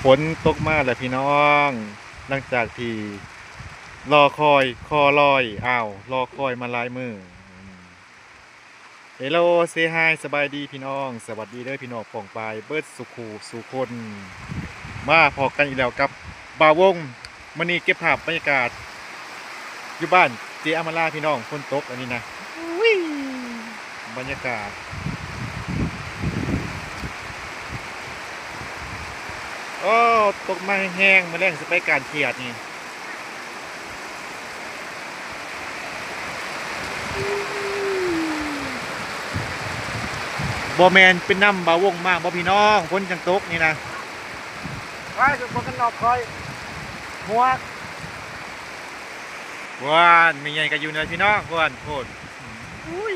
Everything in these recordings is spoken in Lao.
ຝົນຕົກມາແລ້ວພີ່ນ້ອງ ຫຼັງຈາກທີ່ລໍຄອຍ ຂໍລອຍ ອ້າວ ລໍຄອຍມາຫຼາຍມື້. Hello say hi ສະບາຍດີພີ່ນ້ອງ ສະຫວັດດີເດີພີ່ນ້ອງປ້ອງປາຍເບິດສູ່ຄູ່ສູ່ຄົນ ມາພໍ້ກັນອີກແລ້ວກັບບ່າວວົງ. ມື້ນີ້ເກັບພາບບັນຍາກາດຢູ່ບ້ານເຈອາມາລາພີ່ນ້ອງ ຝົນຕົກອັນນີ້ນະ ອຸ້ຍ ບັນຍາກາດ ໂອ້ ຕົກມາແຮງໆ ມື້ແລງຊິໄປການຂຽດນີ້. ບໍ່ແມ່ນເປັນນຳບ່າວວົງມາບໍ່ພີ່ນ້ອງ ຝົນຈັ່ງຕົກນີ້ນະ. ໄປ ບໍ່ກັນນອກຄອຍ ຫົວ ວານ ແມ່ໃຫຍ່ກໍຢູ່ເນີພີ່ນ້ອງ ວານ ໂພດ ອຸ້ຍ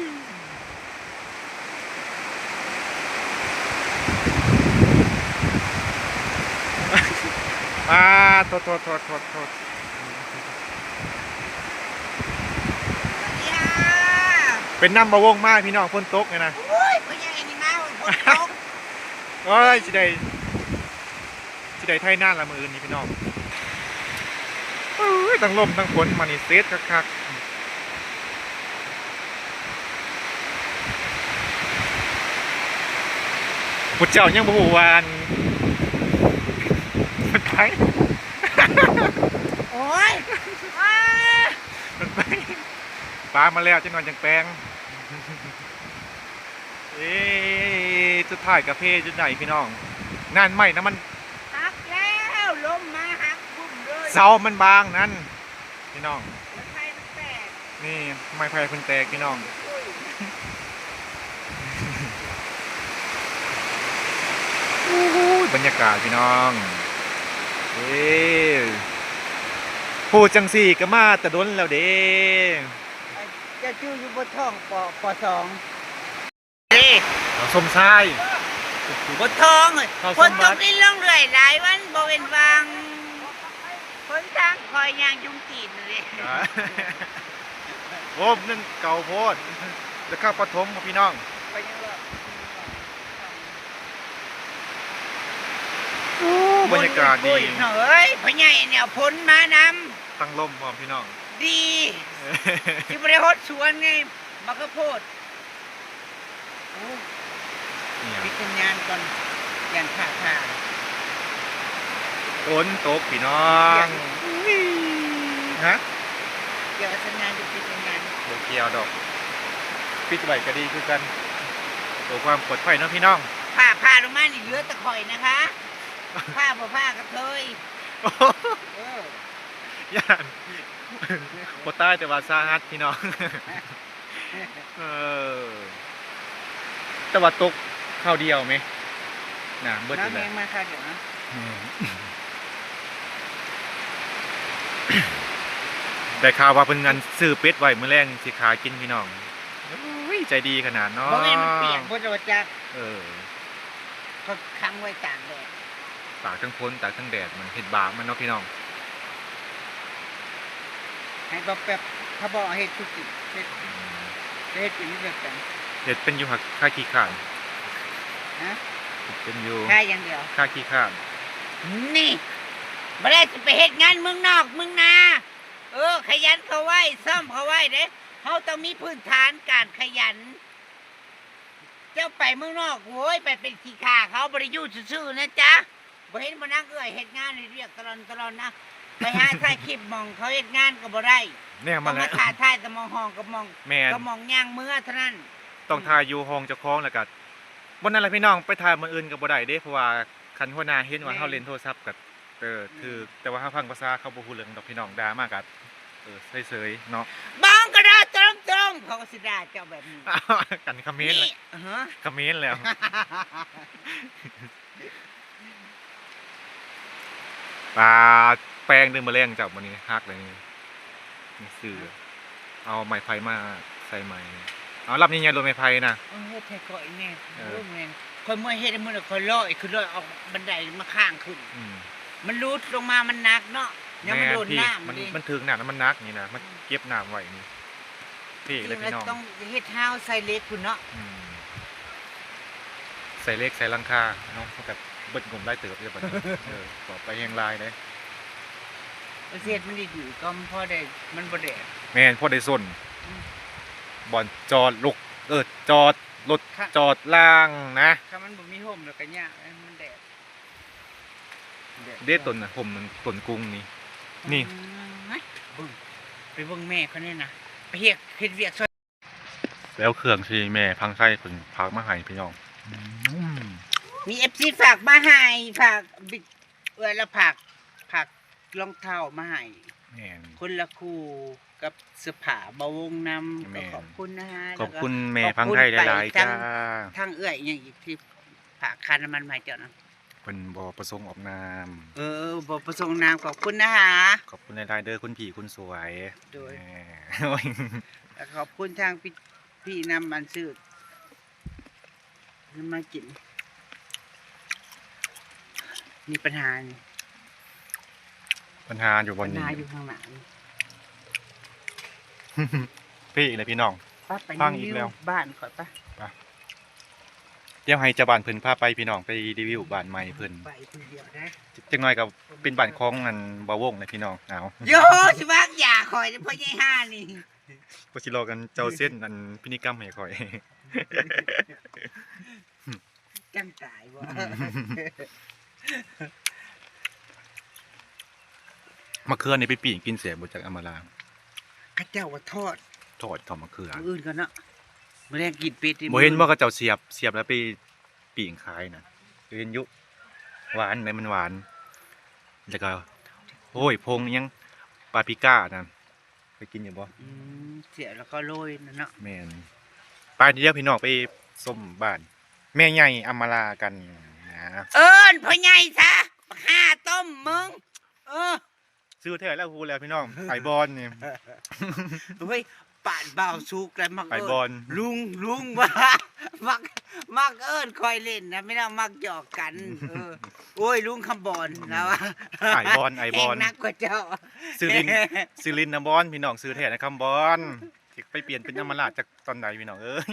ອາ ໂທດໆ ເປັນນຳບ່າວວົງມາພີ່ນ້ອງ ຝົນຕົກນີ້ນະ. ໂອ້ຍ ພໍ່ໃຫຍ່ນີ້ມາຝົນຕົກ ໂອ້ຍ ຊິໄດ້ ຊິໄດ້ໄຖນາລະມື້ອື່ນນີ້ພີ່ນ້ອງ. ເອີຍ ທັງລົມທັງຝົນມານີ້ເສັດຄັກໆ. ຜູ້ເຈົ້າຍັງບໍ່ຮູ້ວ່າອັນ ມັນໄປ ໂອ້ຍ ມັນໄປ ປາມາແລ້ວ ຈັກໜ່ອຍຈັ່ງແປງ. ເອີ ສຸດທ້າຍກະເພຈົນໄດ້ພີ່ນ້ອງ. ນັ້ນ ໄມ້ນະມັນຫັກແລ້ວ ລົມມາຫັກບຶ້ມເລີຍ ເສົາມັນບາງນັ້ນພີ່ນ້ອງ. ໄມ້ໄຜ່ມັນແຕກ ນີ້ ໄມ້ໄຜ່ເພິ່ນແຕກພີ່ນ້ອງ. ໂອ້ຍ ໂອ້ຍ ບັນຍາກາດພີ່ນ້ອງ ເອີ ຜູ້ຈັ່ງຊີ້ກະມາແຕ່ດົນແລ້ວເດ້. ເຈົ້າຈື່ຢູ່ບໍ່ ທ້ອງ ປໍ ປໍສອງ ເດ້ ເຂົາສົມຊາຍ ບໍ່ທ້ອງ ເຂົາສົມບັດ ຝົນຕົກລິນລົງເລື້ອຍ ຫຼາຍວັນບໍ່ເວັ້ນຫວ່າງ ຄົນທາງຄອຍຍ່າງຈຸ່ມຕີນເດ້. ໂອ້ ນັ້ນເກົ່າໂພດ ແຕ່ຄາບປະຖົມພີ່ນ້ອງ. ໂອ້ ບັນຍາກາດດີ ນ້ອງເອີຍ ພໍ່ໃຫຍ່ນີ້ເອົາຝົນມານຳ ທັງລົມພ້ອມພີ່ນ້ອງ ດີ ຊິບໍ່ໄດ້ຫົດສວນໄງ ບັກກະໂພດ. ໂອ້ ອີຫຍັງ ປິດສັນຍານກ່ອນ ຢ້ານຟ້າຜ່າ. ຝົນຕົກພີ່ນ້ອງ ຮະ ກ່ຽວກັບສັນຍານ ປິດສັນຍານ ບໍ່ກ່ຽວດອກ ປິດໄວ້ກະດີຄືກັນ ເພື່ອຄວາມປອດໄພເນາະພີ່ນ້ອງ. ຟ້າຜ່າລົງມານີ້ເຫຼືອແຕ່ຂ້ອຍນະຄະ ຜ່າບໍ່ຜ່າກະເທີຍ. ເອີ ຢ້ານ ບໍ່ຕາຍແຕ່ວ່າສາຫັດພີ່ນ້ອງ. ເອີ ແຕ່ວ່າຕົກຄາວດຽວແມະ ນະ ເບິດ ມາແຮງ ມາຄາວດຽວນະ. ແມ່ນ ໄດ້ຂ່າວວ່າເພິ່ນອັນຊື້ເປັດໄວ້ ມື້ແລງຊິຂາຍກິນພີ່ນ້ອງ. ໂອ້ຍ ໃຈດີຂະໜາດເນາະ ບໍ່ແມ່ນມັນປຽກເບິດແລ້ວວ່າຈັກ. ເອີ ເຂົາຂັງໄວ້ຕາກແດດ ຕາກທັງຝົນ ຕາກທັງແດດ ມັນເຮັດບາບມັນເນາະພີ່ນ້ອງ. ໃຫ້ບອກແປັບ ເຂົາບອກເຮັດທຸກກິນ ເຮັດ ອືມ ເຮັດເປັນຢູ່ແບບໃດ? ເຮັດເປັນຢູ່ ຫາກ ຄາຂີ້ຄ້ານ. ຮະ? ເຮັດເປັນຢູ່ ຂາຍຢ່າງດຽວ ຄາຂີ້ຄ້ານ. ນີ້ ບໍ່ໄດ້ຊິໄປເຮັດງານເມືອງນອກເມືອງນາ. ເອີ ຂະຫຍັນເຂົ້າໄວ້ ຊ້ອມເຂົ້າໄວ້ເດ້ ເຮົາຕ້ອງມີພື້ນຖານການຂະຫຍັນ. ເຈົ້າໄປເມືອງນອກ ໂອ້ຍ ໄປເປັນຂີ້ຂ້າເຂົາ ບໍ່ໄດ້ຢູ່ຊື່ໆນະຈ໊ະ. ບໍ່ເຫັນບໍ່ນາງເອື້ອຍເຮັດງານເຮັດວຽກຕະຫຼອນຕະຫຼອນນະ ໄປຫາຖ່າຍຄລິບໝ່ອງເຂົາເຮັດງານກະບໍ່ໄດ້ ແນວມັນແຫຼະ ຕ້ອງມາຖ່າຍ ຖ່າຍແຕ່ໝ່ອງຫ້ອງກັບໝ່ອງ ແມ່ນ ກັບໝ່ອງຍ່າງເມືອເທົ່ານັ້ນ. ຕ້ອງ ອືມ ຖ່າຍຢູ່ຫ້ອງເຈົ້າຂອງ ແລ້ວກະບໍ່ນັ້ນແຫຼະພີ່ນ້ອງ ໄປຖ່າຍບ່ອນອື່ນກະບໍ່ໄດ້ເດ້ ເພາະວ່າຄັນຫົວໜ້າເຫັນວ່າ ແມ່ນ ເຮົາຫຼິ້ນໂທລະສັບກະ ເອີ ອືມ ຖືກ ແຕ່ວ່າເຮົາຟັງພາສາເຂົາບໍ່ຮູ້ເລື່ອງດອກພີ່ນ້ອງ ດ່າມາກະ ເອີ ເສີຍໆເນາະ ບາງກະດາຕຣົມໆ ເຂົາກະຊິດ່າເຈົ້າແບບນີ້ ກັນຄະເໝນແລ້ວ ນີ້ ຮະ ຄະເໝນແລ້ວ. ປາ ແປງເດີ ມື້ແລງເຈົ້າ ມື້ນີ້ຮັກເລີຍນີ້ ໜັງສື ເອົາໄມ້ໄຜ່ມາໃສ່ໃໝ່ ເອົາລຳໃຫຍ່ໆໂລດໄມ້ໄຜ່ນະ ເອີ ເຮັດໃຫ້ຂ້ອຍແດ່. ເອີ ໂອ້ຍ ແມ່ນ ຂ້ອຍເມື່ອຍເຮັດໃຫ້ມື້ນະ ຂ້ອຍລອຍຂຶ້ນ ລອຍເອົາບັນໄດມາຂ້າງຂຶ້ນ ອືມ ມັນຫຼຸດລົງມາ ມັນໜັກເນາະ ຍັງມັນໂດນນ້ຳ ມັນ ມັນຖືກນ້ຳ ມັນໜັກນີ້ນະ ມັນເກັບນ້ຳໄວ້ນີ້. ເພເລີຍພີ່ນ້ອງ ຕ້ອງເຮັດຮາວໃສ່ເຫຼັກພຸ້ນເນາະ ອືມ ໃສ່ເຫຼັກໃສ່ຫຼັງຄາເນາະ ມັນກະ ເບິດງົບຫຼາຍເຕີບເດ້ບັດນີ້ ເອີ ເວົ້າໄປແຮງຫຼາຍເດ້ ປະເທດມັນດີໆ ກໍພໍໄດ້ ມັນບໍ່ແດດ ແມ່ນ ພໍໄດ້ຊົນ ອືມ ບ່ອນຈອດລົດ ເອີ ຈອດລົດ ຄະ ຈອດລາງນະ ຄັນມັນບໍ່ມີຮົ່ມແລ້ວກໍຍາກ ມັນແດດ ແດດ ເດ້ຕົ້ນ ຮົ່ມຕົ້ນກຸງນີ້ ນີ້ ອືມ ເບິ່ງ ໄປເບິ່ງແມ່ເຂົານີ້ນະ ໄປເຮັດ ເຮັດວຽກຊ່ອຍ ແລ້ວເຄື່ອງທີ່ແມ່ພັງໄຊເພິ່ນຝາກມາໃຫ້ພີ່ນ້ອງ ອືມ ມີເອັຟຊີຝາກມາໃຫ້ ຝາກບິດ ເອື້ອຍລະຝາກ ຝາກລອງເທົ້າມາໃຫ້ ແມ່ນ ຄົນລະຄູ່ກັບເສື້ອຜ້າບ່າວວົງນຳ ແມ່ນ ກໍຂອບຄຸນນະ ຂອບຄຸນແມ່ພັງໄຊຫຼາຍໆ ທາງ ຈ້າ ທາງເອື້ອຍຫຍັງອີກທີ່ຝາກຄ່ານ້ຳມັນມາໃຫ້ເຈົ້ານະ ເພິ່ນບໍ່ປະສົງອອກນາມ ເອີ ບໍ່ປະສົງນາມ ຂອບຄຸນນະ ຂອບຄຸນຫຼາຍໆເດີ ຄຸນພີ່ຄົນສວຍ ໂດຍ ແມ່ ແລະຂອບຄຸນທາງພີ່ ພີ່ນຳ ອັນຊື້ ນຳມາກິນ ມີປັນຫານີ້ ບັນຫາຢູ່ບ່ອນນີ້ ບັນຫາຢູ່ຂ້າງໜ້ານີ້ ເພອີກແລ້ວພີ່ນ້ອງ ໄປ ໄປ ພັງອີກແລ້ວ ບ້ານຂ້ອຍ ໄປ ໄປ ດຽວໃຫ້ເຈົ້າບ້ານເພິ່ນພາໄປພີ່ນ້ອງ ໄປຣີວິວບ້ານໃໝ່ເພິ່ນ ໄປຜູ້ດຽວໄດ້ ຈັກໜ້ອຍກໍເປັນບ້ານຂອງອັນບ່າວວົງແຫຼະພີ່ນ້ອງ ເອົາ ໂຢ ຊິວາງຢາຂ້ອຍເດ້ ພໍ່ໃຫຍ່ຫ່ານີ້ ກໍຊິຫຼອກອັນເຈົ້າເຊັນອັນພິນິກຳໃຫ້ຂ້ອຍ ຈັ່ງຕາຍບໍ່ ອືມ ມະເຂືອນີ້ໄປປີ້ງກິນແຊບບໍ່ຈັກ ອຳມາລາ ເຂົາເຈົ້າວ່າທອດ ທອດເຂົ້າມະເຂືອ ມື້ອື່ນກ່ອນເນາະ ມື້ແລງກິນເປັດ ບໍ່ເຫັນບໍ່ ເຂົາເຈົ້າສຽບ ສຽບແລ້ວໄປປີ້ງຂາຍນະ ເຫັນຢູ່ ຫວານໃດ ມັນຫວານ ແລ້ວກໍ ໂອ້ຍ ຜົງອີ່ຫຍັງ ປາປິກ້ານະ ເຄີຍກິນຢູ່ບໍ່? ອືມ ສຽບແລ້ວກໍໂລຍນັ້ນເນາະ ແມ່ນ ໄປ ດຽວພີ່ນ້ອງໄປຊົມບ້ານແມ່ໃຫຍ່ອຳມາລາກັນນະ ເອີ້ນພໍ່ໃຫຍ່ຊະ ບັກຫ່າຕົ້ມມຶງ ເອີ ຊື່ແທ້ແລ້ວ ຮູ້ແລ້ວພີ່ນ້ອງ ໄອ້ບອນນີ້ ໂອ້ຍ ປານບ່າວສຸກແລ້ວ ມັກ ໄອ້ບອນ ລຸງ ລຸງ ວ່າ ມັກ ມັກເອີ້ນຂ້ອຍຫຼິ້ນນະ ແມ່ນວ່າມັກຫຍອກກັນ ເອີ ໂອ້ຍ ລຸງຄຳບອນ ອືມ ລາວວ່າ ໄອ້ບອນ ໄອ້ບອນ ແຮງໜັກກວ່າເຈົ້າ ຊື່ຫຼິ້ນ ຊື່ຫຼິ້ນນະບອນ ພີ່ນ້ອງ ຊື່ແທ້ນະຄຳບອນ ຊິໄປປ່ຽນເປັນອຳມາລາດຈັກຕອນໃດພີ່ນ້ອງເອີຍ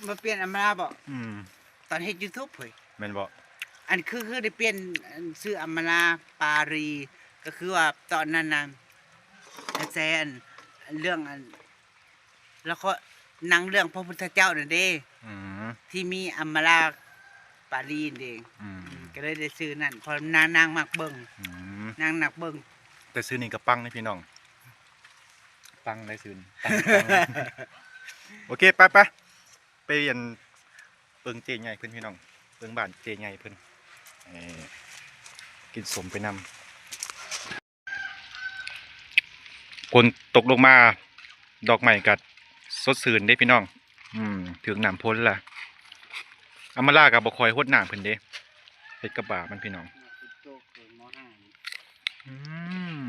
ມາປ່ຽນອຳມາລາດບໍ? ອືມ ຕອນເຮັດຢູທູບເຮີ້ຍ ແມ່ນບໍ່? ອັນຄື ຄືໄດ້ປ່ຽນ ອັນ ຊື່ອຳມາລາປາຣີ ກໍຄືວ່າຕອນນັ້ນນະ ກະແສ ອັນ ເລື່ອງ ອັນ ລະຄອນ ໜັງເລື່ອງພະພຸດທະເຈົ້ານັ້ນເດ້ ອືມ ທີ່ມີອຳມາລາປາຣີນັ້ນເດ້ ອືມ ອືມ ກໍເລີຍໄດ້ຊື່ນັ້ນ ເພາະນາງ ນາງມັກເບິ່ງ ອືມ ນາງມັກເບິ່ງ ແຕ່ຊື່ນີ້ກໍປັງເດ້ພີ່ນ້ອງ ປັງໄດ້ຊື່ນີ້ ປັງ ປັງ ໂອເຄ ໄປ ໄປ ໄປອັນ ເບິ່ງເຈ້ໃຫຍ່ເພິ່ນພີ່ນ້ອງ ເບິ່ງບ້ານເຈ້ໃຫຍ່ເພິ່ນ ເອີ ກິນສົ້ມໄປນຳ ຝົນຕົກລົງມາ ດອກໄມ້ກໍສົດຊື່ນເດ້ພີ່ນ້ອງ ອືມ ຖືກນ້ຳຝົນລະ ອຳມາລາກໍບໍ່ຄ່ອຍຫົດນ້ຳເພິ່ນເດ້ ເຮັດກັບບາມັນພີ່ນ້ອງ ອືມ.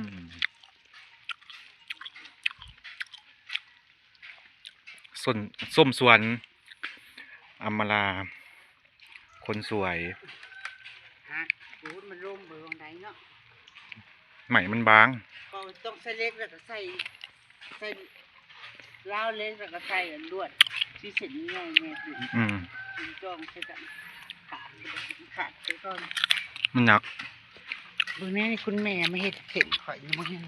ສົ້ນ ສົ້ມສວນ ອຳມາລາ ຄົນສວຍ ຮະ ໂອ້ຍ ມັນລົມເບິ່ງໃດເນາະ ໄມ້ມັນບາງ ກໍຕ້ອງໃສ່ເຫຼັກ ແລ້ວກໍໃສ່ ໃສ່ລາວເຫຼັກ ແລ້ວກໍໃສ່ອັນລວດ ຊິເສັ້ນໃຫຍ່ແນ່ຕິ ອືມ ເປັນຈອງໃສ່ກັນ ຂາດ ຂາດໄປກ່ອນ ມັນໜັກ ເບິ່ງແນ່ ນີ້ຄຸນແມ່ມາເຮັດເສັ້ນຂ້ອຍນີ້ ບໍ່ເຫັນ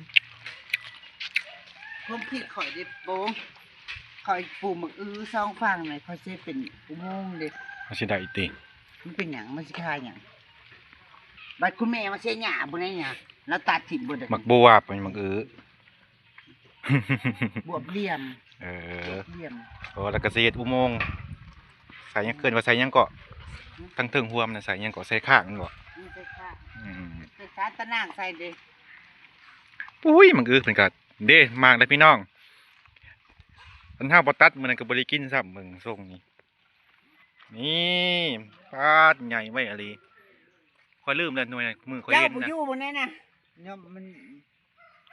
ຄວາມຄິດຂ້ອຍເດ້ ໂປ້ ຂ້ອຍປູກໝາກອຶສອງຝັ່ງນີ້ ຂ້ອຍຊິເປັນອຸໂມງເດ້ ມັນຊິໄດ້ຕິ ມັນເປັນຫຍັງ ມັນຊິຂາຍຫຍັງ ບັດຄຸນແມ່ມາເສຍຫຍ້າບໍ່ໄດ້ຫຍັງ ລາວຕັດຖິ້ມເບິດ ໝາກບົວບ ໝາກອຶ ບວບຫຼ່ຽມ ເອີ ບວບຫຼ່ຽມ ໂອ້ ແລ້ວກໍຊິເຮັດອຸໂມງ ໃສ່ຫຍັງ ເອີ້ນວ່າໃສ່ຫຍັງເກາະ ຫື ທາງເທິງຫົວມັນນະ ໃສ່ຫຍັງເກາະ ໃສ່ຄ້າງມັນບໍ ອື ໃສ່ຄ້າງ ອື ໃສ່ສານຕະນາງໃສ່ເດ້ ປຸ້ຍ ໝາກອຶເພິ່ນກໍເດ້ ໝາກເດ້ພີ່ນ້ອງ ຄັນເຮົາບໍ່ຕັດມື້ນັ້ນກໍບໍ່ໄດ້ກິນຊ້ຳ ເບິ່ງຊົງນີ້ ນີ້ ປາດ ໃຫຍ່ໄວອີ່ຫຼີ ຂ້ອຍລືມແລ້ວ ໜ່ວຍ ມື້ຂ້ອຍເຫັນນະ ເຈົ້າບໍ່ຢູ່ບໍ່ແນ່ນະ ຍາມມັນ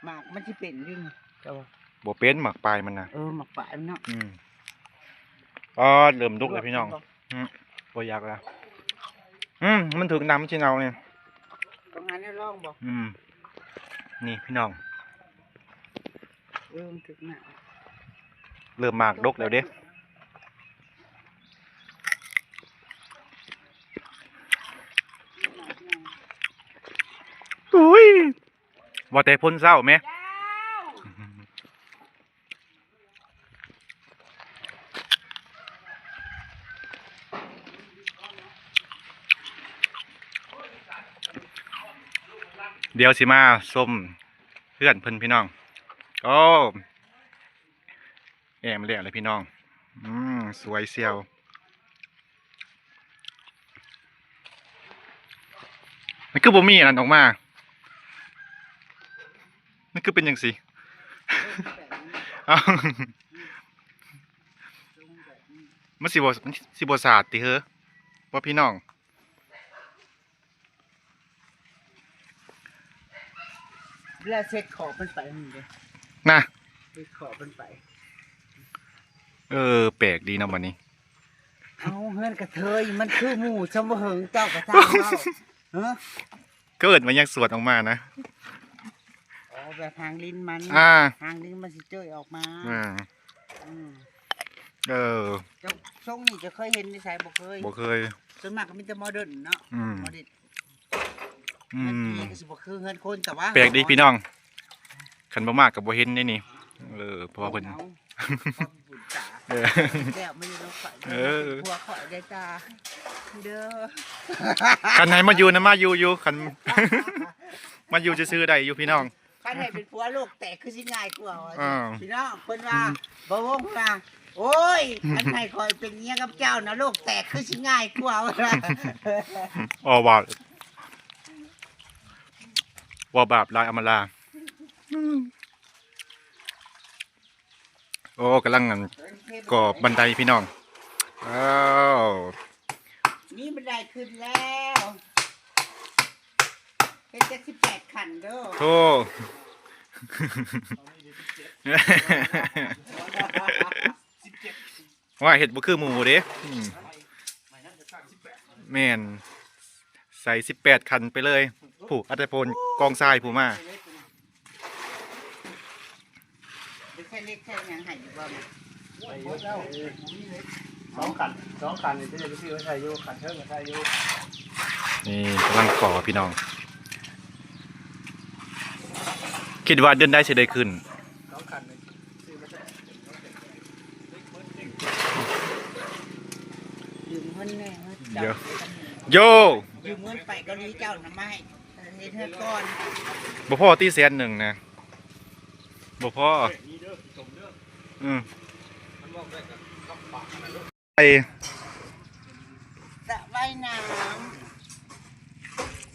ໝາກມັນຊິເປັນຢູ່ນີ້ ເຈົ້າວ່າ ບໍ່ເປັນ ໝາກປາຍມັນນະ ເອີ ໝາກປາຍມັນເນາະ ອືມ ປາດ ເລີ່ມດົກແລ້ວພີ່ນ້ອງ ເຫັນບໍ່ ອືມ ບໍ່ຢາກລະ ອືມ ມັນຖືກນ້ຳມັນຊິເນົ່ານີ້ ຕ້ອງຫາແນວລອງບໍ່ ອືມ ນີ້ພີ່ນ້ອງ ເອີ ມັນຖືກນ້ຳ ເລີ່ມໝາກດົກແລ້ວເດ້. ວ່າແຕ່ພົ້ນເຊົ້າແມະ. ດຽວຊິມາຊົມເຮືອນເພິ່ນພີ່ນ້ອງ. ໂອ້ ແອ້ມາແລ້ວເລີຍພີ່ນ້ອງ. ອືມ ສວຍຊຽວ. ມັນຄືບໍ່ມີອັນນັ້ນອອກມາ? ມັນຄືເປັນຈັ່ງຊີ້? ເອົ້າ ມັນຊິບໍ່ ມັນຊິບໍ່ສາດຕິເຮີ ບໍ່ພີ່ນ້ອງ? ແລ້ວເຊັດຂອບມັນໄປຫັ້ນເດ້ ນະ ເຊັດຂອບມັນໄປ. ເອີ ແປກດີເນາະບັດນີ້. ເອົາ ເຮືອນກະເທີຍມັນຄືໝູ່ຊຳບໍ່ເຫິງ ເຈົ້າກະຊ່າງເວົ້າ. ເອີ ເກີດມາຍັງສວດອອກມານະ. ອໍ ແບບຫາງລິ້ນມັນ ອ່າ ຫາງລິ້ນມັນຊິເຈີ້ຍອອກມາ. ອ່າ ອືມ ເອີ ເຈົ້າ ຊົງນີ້ເຈົ້າເຄີຍເຫັນຢູ່ໃສ? ບໍ່ເຄີຍ ບໍ່ເຄີຍ. ສ່ວນມາກກະມີແຕ່ໂມເດີນເນາະ. ອືມ ໂມເດີນ. ອືມ ມັນກະຊິບໍ່ຄືເຮືອນຄົນ ແຕ່ວ່າແປກດີພີ່ນ້ອງ. ຄັນບໍ່ມາກກະບໍ່ເຫັນເດ້ນີ້. ເອີ ເພາະວ່າເພິ່ນ ເອົາ ເອີ ແລ້ວມາຢູ່ນຳຂ້ອຍ ເອີ ເປັນຜົວຂ້ອຍໄດ້ຕາເດີ. ຄັນໃຫ້ມາຢູ່ນະ ມາຢູ່ຢູ່ ຄັນມາຢູ່ຊື່ໆໄດ້ຢູ່ພີ່ນ້ອງ. ຄັນໃຫ້ເປັນຜົວໂລກແຕກຄືຊິງ່າຍກວ່າວ່າ ອ່າ ພີ່ນ້ອງ. ເພິ່ນວ່າ ອືມ ບ່າວວົງວ່າ ໂອ້ຍ ຄັນໃຫ້ຂ້ອຍເປັນເມຍກັບເຈົ້ານະ ໂລກແຕກຄືຊິງ່າຍກວ່າວ່າ. ອໍ ວ່າ ວ່າບາບຫຼາຍອຳມາລາ. ໂອ້ ກຳລັງ ອັນ ກໍ່ບັນໄດພີ່ນ້ອງ. ອ້າວ ມີບັນໄດຂຶ້ນແລ້ວ ເຮັດຈັກສິບແປດຂັ້ນເດີ. ໂທ້ ວ່າເຮັດບໍ່ຄືໝູ່ເດ້. ອືມ ແມ່ນ ໃສ່ສິບແປດຂັ້ນໄປເລີຍ. ຜູ້ອັດຕະພົນກອງຊາຍຜູ້ມາ ໄດ້ໃສ່ເຫຼັກໃສ່ຫຍັງໃຫ້ຢູ່ບໍ່? ສອງຂັ້ນ ສອງຂັ້ນນີ້ຈະໄດ້ໄປຊື້ມາໃສ່ຢູ່ ຂັ້ນເທິງກະໃສ່ຢູ່. ນີ້ກຳລັງກໍ່ພີ່ນ້ອງ ຄິດວ່າເດືອນໃດຊິໄດ້ຂຶ້ນ? ສອງຂັ້ນນີ້ຊື້ມາໃສ່ ຢືມເງິນແດ່ ເອີ ເຈົ້າ ໂຢ ຢືມເງິນໄປເກົາຫຼີເຈົ້ານະ ມາໃຫ້ເຮັດເຮືອນກ່ອນ. ບໍ່ພໍຕິແສນໜຶ່ງນະ ບໍ່ພໍ. ອືມ ໄປ ສະວ່າຍນ້ຳ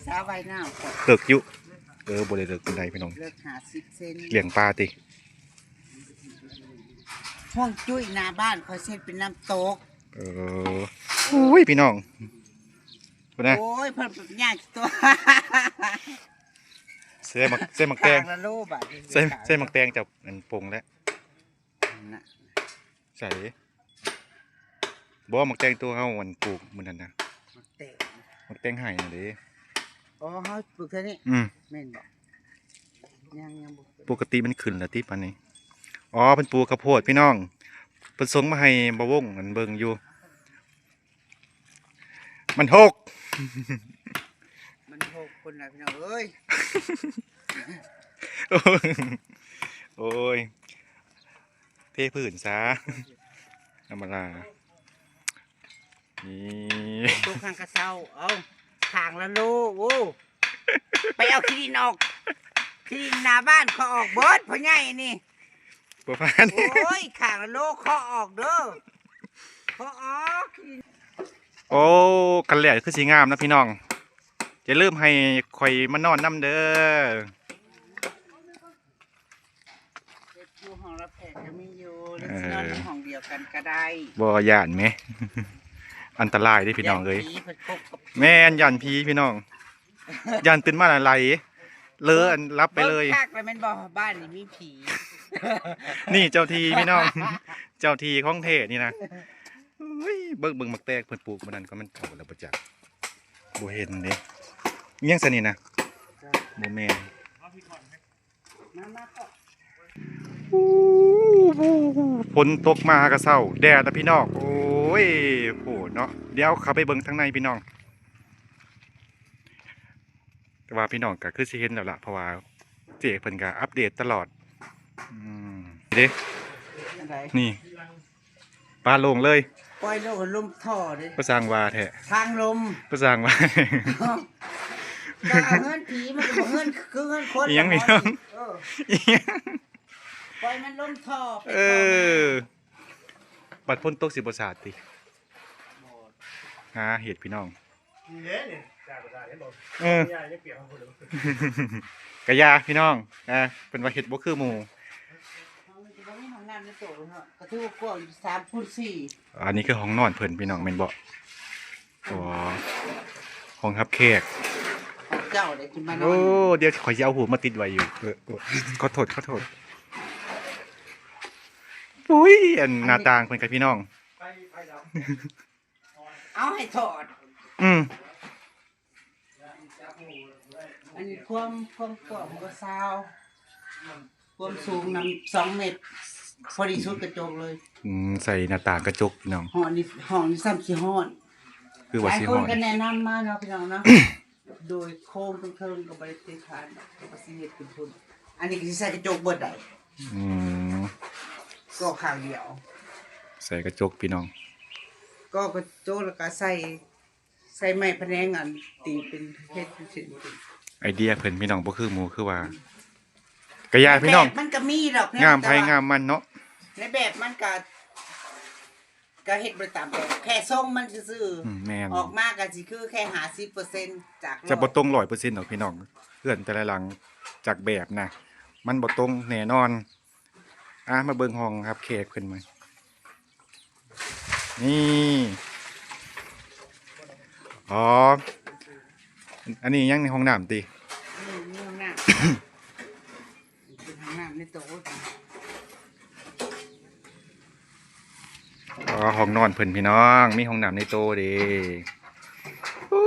ສະວ່າຍນ້ຳ ເລິກຢູ່. ເອີ ບໍ່ໄດ້ເລິກປານໃດພີ່ນ້ອງ ເລິກຫ້າສິບເຊັນ. ລ້ຽງປາຕິ? ຮ່ວງຈຸ້ຍໜ້າບ້ານຂ້ອຍເຮັດເປັນນ້ຳຕົກ. ເອີ ໂອ້ຍ ພີ່ນ້ອງ ພຸ້ນນະ. ໂອ້ຍ ເພິ່ນຍາກຕົວະ ໃສ່ໝາກ ໃສ່ໝາກແຕງ ຂ້າງລະໂລບາດນີ້ ໃສ່ ໃສ່ໝາກແຕງເຈົ້າ ອັນ ປົງແລ້ວ ນະ ໃສ່ ບໍ່ ໝາກແຕງໂຕເຮົາ ອັນ ປູກມື້ນັ້ນນະ ໝາກແຕງ ໝາກແຕງໄຮ່ຫັ້ນເດ້. ອໍ ເຮົາປູກເທື່ອນີ້ ອືມ ແມ່ນບໍ່? ຍັງ ຍັງບໍ່ ປົກກະຕິມັນຂຶ້ນແລ້ວຕິປານນີ້. ອໍ ເພິ່ນປູກເຂົ້າໂພດພີ່ນ້ອງ ເພິ່ນສົ່ງມາໃຫ້ບ່າວວົງ ອັນ ເບິ່ງຢູ່. ມັນຫົກ ມັນຫົກພຸ້ນລະພີ່ນ້ອງເອີຍ. ໂອ້ຍ ເທພື້ນຊາ ທຳມະດາ. ນີ້ ຕົກຂ້າງກະເຊົາ ເອົາ ຂ້າງລະໂລ. ໂອ້ ໄປເອົາຂີ້ດິນອອກ ຂີ້ດິນໜ້າບ້ານຂ້ອຍອອກເບິດ ພໍ່ໃຫຍ່ນີ້. ບໍ່ຜ່ານ. ໂອ້ຍ ຂ້າງລະໂລ ເຄາະອອກເດີ ເຄາະອອກ. ໂອ້ ຄັນແລ້ວຄືຊິງາມນະພີ່ນ້ອງ. ຢ່າລືມໃຫ້ຂ້ອຍມານອນນຳເດີ. ເຮັດຢູ່ຫ້ອງລະແພກກະມີຢູ່ ຫຼືຊິນອນໃນຫ້ອງດຽວກັນກະໄດ້. ບໍ່ຢ້ານແມະ ອັນຕະລາຍເດ້ພີ່ນ້ອງເອີຍ. ຢ້ານຜີເພິ່ນຄົບກັບ ແມ່ນ ຢ້ານຜີພີ່ນ້ອງ. ຢ້ານຕື່ນມາລະໄຫຼ ເລີ ອັນ ຫຼັບໄປເລີຍ. ເບິ່ງຄັກແລ້ວແມ່ນບໍ່ ບ້ານນີ້ມີຜີ. ນີ້ເຈົ້າທີ່ພີ່ນ້ອງ ເຈົ້າທີ່ຂອງແທ້ນີ້ນະ. ເອີຍ ເບິ່ງ ເບິ່ງໝາກແຕງເພິ່ນປູກມື້ນັ້ນກະມັນເຂົ້າແລ້ວບໍ່ຈັກ ບໍ່ເຫັນເດ້. ອີຫຍັງຊັ້ນນີ້ນະ? ບໍ່ແມ່ນ. ຝົນຕົກມາຫາກະເຊົ້າ ແດດນະພີ່ນ້ອງ. ໂອ້ຍ ໂພດເນາະ. ດຽວເຂົ້າໄປເບິ່ງທາງໃນພີ່ນ້ອງ. ແຕ່ວ່າພີ່ນ້ອງກະຄືຊິເຫັນແລ້ວລະ ເພາະວ່າ ປກ ເພິ່ນກໍອັບເດດຕະຫຼອດ. ອືມ ເດ້ ອັນໃດ? ນີ້ ປາໂລ່ງເລີຍ ປ່ອຍໂລກໃຫ້ລົມທໍ່ເດ້. ປະຊ່າງວ່າແທ້ ທາງລົມ ປະຊ່າງວ່າ ກໍເຮືອນຜີມັນກໍບໍ່ເຮືອນ ຄືເຮືອນຄົນ ອີ່ຫຍັງພີ່ນ້ອງ? ເອີ ອີ່ຫຍັງ? ປ່ອຍມັນລົມທໍ່ໄປ ເອີ ຕໍ່ມາ. ບັດຝົນຕົກຊິບໍ່ສາດຕິ? ຫາເຮັດພີ່ນ້ອງ ນີ້ເດ້ນີ້ ຈາກກະດາດເຫັນບໍ່? ເອີ ຍາຍັງປຽກຢູ່ພຸ້ນເລີຍ ກະຢ່າພີ່ນ້ອງ ອ່າ ເພິ່ນວ່າເຮັດບໍ່ຄືໝູ່. ເຮົາມັນຊິບໍ່ມີຫ້ອງນ້ຳໃນໂຕເນາະ ກໍຖືວ່າກວ້າງຢູ່ ສາມຄູນສີ່. ອັນນີ້ຄືຫ້ອງນອນເພິ່ນພີ່ນ້ອງແມ່ນບໍ່? ອໍ ຫ້ອງຮັບແຂກ ຂອງເຈົ້າໄດ້ຂຶ້ນມານອນ. ໂອ້ ດຽວຂ້ອຍຊິເອົາຮູບມາຕິດໄວ້ຢູ່. ເອີ ໂອ້ ຂໍໂທດ ຂໍໂທດ. ອຸ້ຍ ອັນ ອັນນີ້ ໜ້າຕ່າງເພິ່ນກັບພີ່ນ້ອງ ເອົາໃຫ້ຖອດ. ອືມ ອັນນີ້ຄວາມ ຄວາມກວ້າງມັນກໍຊາວ ຄວາມສູງນຳສອງເມັດ ພໍດີສຸດກະຈົກເລີຍ. ອືມ ໃສ່ໜ້າຕ່າງກະຈົກພີ່ນ້ອງ. ຫ້ອງນີ້ ຫ້ອງນີ້ຊ້ຳຊິຮ້ອນ ຄືວ່າຊິຮ້ອນ. ຫຼາຍຄົນກໍແນະນຳມາເນາະພີ່ນ້ອງເນາະ ໂດຍໂຄງເທິງໆກໍບໍ່ໄດ້ຕິດຂັດ ກໍຊິເຮັດເປັນພຸ້ນ. ອັນນີ້ກໍຊິໃສ່ກະຈົກເບິດໄດ໋. ອືມ ກໍຂ້າງດຽວ ໃສ່ກະຈົກພີ່ນ້ອງ ກໍກະຈົກ ແລ້ວກໍໃສ່ ໃສ່ໄມ້ພະແນງ ອັນຕີເປັນເຮັດເປັນເສັ້ນ. ໄອເດຍເພິ່ນພີ່ນ້ອງ ບໍ່ຄືໝູ່ ຄືວ່າ ກະຢ່າພີ່ນ້ອງ ແບບມັນກໍມີດອກ ງາມໃຜງາມມັນເນາະ. ໃນແບບມັນກໍ ກໍເຮັດບໍ່ໄດ້ຕາມແບບ ແຄ່ຊົງມັນຊື່ໆ. ອືມ ແມ່ນ ອອກມາກໍຊິຄືແຄ່ຫ້າສິບເປີເຊັນ ຈາກ ຈະບໍ່ຕົງຮ້ອຍເປີເຊັນດອກພີ່ນ້ອງ. ເຮືອນແຕ່ລະຫຼັງຈາກແບບນະ ມັນບໍ່ຕົງແນ່ນອນ. ອ່າ ມາເບິ່ງຫ້ອງຮັບແຂກເພິ່ນໃໝ່ ນີ້. ອໍ ອັນນີ້ຍັງໃນຫ້ອງນ້ຳຕິ? ອືມ ມີຫ້ອງນ້ຳ ເປັນຫ້ອງນ້ຳໃນໂຕ. ອໍ ຫ້ອງນອນເພິ່ນພີ່ນ້ອງ ມີຫ້ອງນ້ຳໃນໂຕເດ້. ໂອ້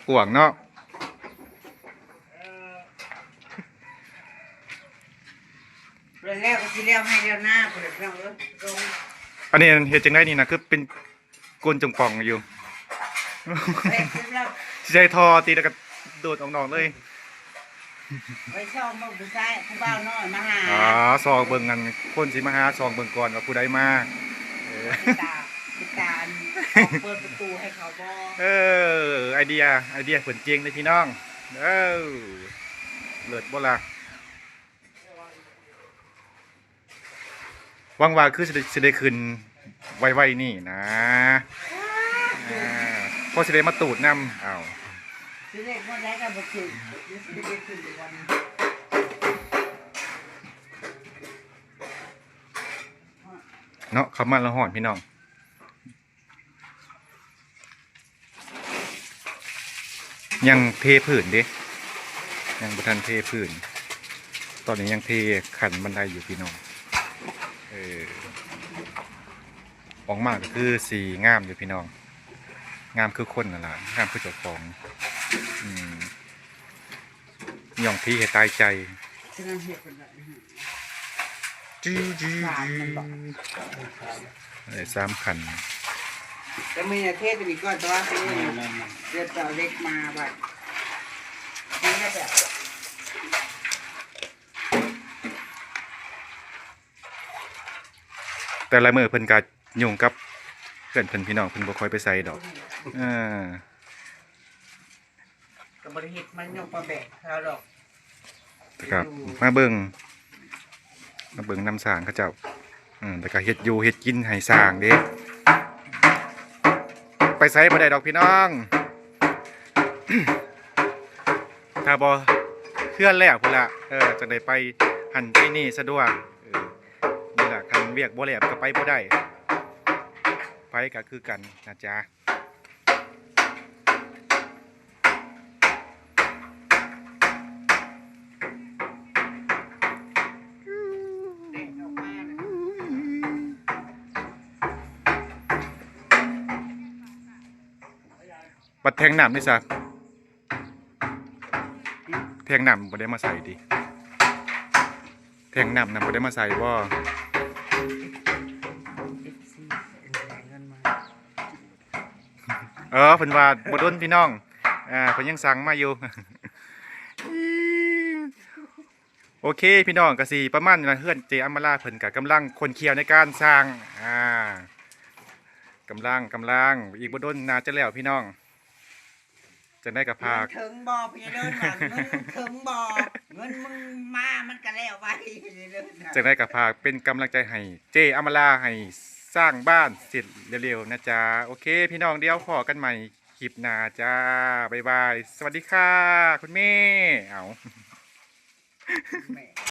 ກວ້າງເນາະ. ແລ້ວກໍຊິແລ້ວໄຮ່ແລ້ວນາພຸ້ນແຫຼະພີ່ນ້ອງເອີຍ. ອັນນີ້ເຮັດຈັ່ງໃດນີ້ນະ ຄືເປັນກົ້ນຈ່ອງປ່ອງຢູ່? ເຮັດແລ້ວ ຊິໃສ່ທໍ່ຕິ ແລ້ວກໍໂດດອອກນອກເລີຍ. ໄປສ່ອງເບິ່ງຜູ້ຊາຍ ຜູ້ບ່າວນ້ອຍມາຫາ. ອໍ ສ່ອງເບິ່ງ ອັນ ຄົນຊິມາຫາ ສ່ອງເບິ່ງກ່ອນວ່າຜູ້ໃດມາ. ເອີ ເປັນຕາ ເປັນຕາ ອັນ ເປີດປະຕູໃຫ້ເຂົາບໍ່? ເອີ ໄອເດຍ ໄອເດຍເພິ່ນເກັ່ງເດ້ພີ່ນ້ອງ. ເອີ ເລີດບໍ່ລະ? ຫວັງວ່າຄືຊິໄດ້ ຊິໄດ້ຂຶ້ນໄວໆນີ້ນະ. ອ່າ ພໍຊິໄດ້ມາຕູດນຳ. ອ້າວ ຊິໄດ້ມື້ໃດກໍບໍ່ຖືກ ຊິໄດ້ຂຶ້ນໄປວັນ. ເນາະ ເຂົ້າມາແລ້ວຮ້ອນພີ່ນ້ອງ. ຍັງເທພື້ນເດ້ ຍັງບໍ່ທັນເທພື້ນ. ຕອນນີ້ຍັງເທຂັ້ນບັນໄດຢູ່ພີ່ນ້ອງ. ເອີ ອອກມາກໍຄືຊິງາມຢູ່ພີ່ນ້ອງ ງາມຄືຄົນນັ້ນລະ ງາມຄືເຈົ້າຂອງ. ອືມ ຍ້ອງຜີໃຫ້ຕາຍໃຈ. ຈະນຳເຮັດເປັນແບບນີ້ ຈື່ ຈື່ ສາມ ຈື່ ມັນບອກ ເອີ ສາມຂັ້ນ. ແຕ່ມື້ນີ້ເທຕົວນີ້ກ່ອນ ແຕ່ວ່າ ແມ່ນໆໆ ດຽວຈະເອົາເຫຼັກມາບັດ ມັນກໍແບບ ແຕ່ລະມື້ເພິ່ນກໍຫຍຸ້ງກັບເພື່ອນເພິ່ນ ພີ່ນ້ອງ ເພິ່ນບໍ່ຄ່ອຍໄປໃສດອກ. ເອີ ກໍບໍ່ໄດ້ເຮັດມາຍົກມາແບກເຮົາດອກ. ແລ້ວກໍມາເບິ່ງ ມາເບິ່ງນຳຊ່າງເຂົາເຈົ້າ. ເອີ ແລ້ວກໍເຮັດຢູ່ເຮັດກິນໃຫ້ຊ່າງເດ້ ໄປໃສບໍ່ໄດ້ດອກພີ່ນ້ອງ ຖ້າບໍ່ເຮືອນແລ້ວພຸ້ນລະ ເອີ ຈັ່ງໄດ້ໄປຫັ້ນໄປນີ້ສະດວກ. ເອີ ນີ້ລະ ຄັນວຽກບໍ່ແລ້ວກໍໄປບໍ່ໄດ້ ໃຜກໍຄືກັນນະຈ໊ະ. ບັດແທງນ້ຳນີ້ຊະ ແທງນ້ຳບໍ່ໄດ້ມາໃສ່ຕິ? ແທງນ້ຳນະບໍ່ໄດ້ມາໃສ່ບໍ່? ເອີ ເພິ່ນວ່າບໍ່ດົນພີ່ນ້ອງ ເພິ່ນຍັງສັ່ງມາຢູ່. ໂອເຄພີ່ນ້ອງ ກະຊິປະມານນີ້ລະ ເຮືອນເຈອຳມາລາເພິ່ນກະກຳລັງຂົນເຂົ້າໃນການສ້າງ ອ່າ ກຳລັງ ກຳລັງ ອີກບໍ່ດົນໜ້າຈະແລ້ວພີ່ນ້ອງ. ຈັ່ງໃດກະຝາກ ເງິນເຖິງບໍ່ ພະຍາເລີນວ່າ ເງິນເຖິງບໍ່ ເງິນມຶງມາມັນກະແລ້ວໄວ ພະຍາເລີນວ່າ ຈັ່ງໃດກະຝາກເປັນກຳລັງໃຈໃຫ້ເຈອຳມາລາ ໃຫ້ສ້າງບ້ານເສັດເລັວໆນະຈ໊ະ. ໂອເຄພີ່ນ້ອງ ດຽວພໍ້ກັນໃໝ່ຄລິບໜ້າຈ້າ ບາຍບາຍ ສະຫວັດດີຄ່ະ ຄຸນແມ່ ເອົາ ແມ່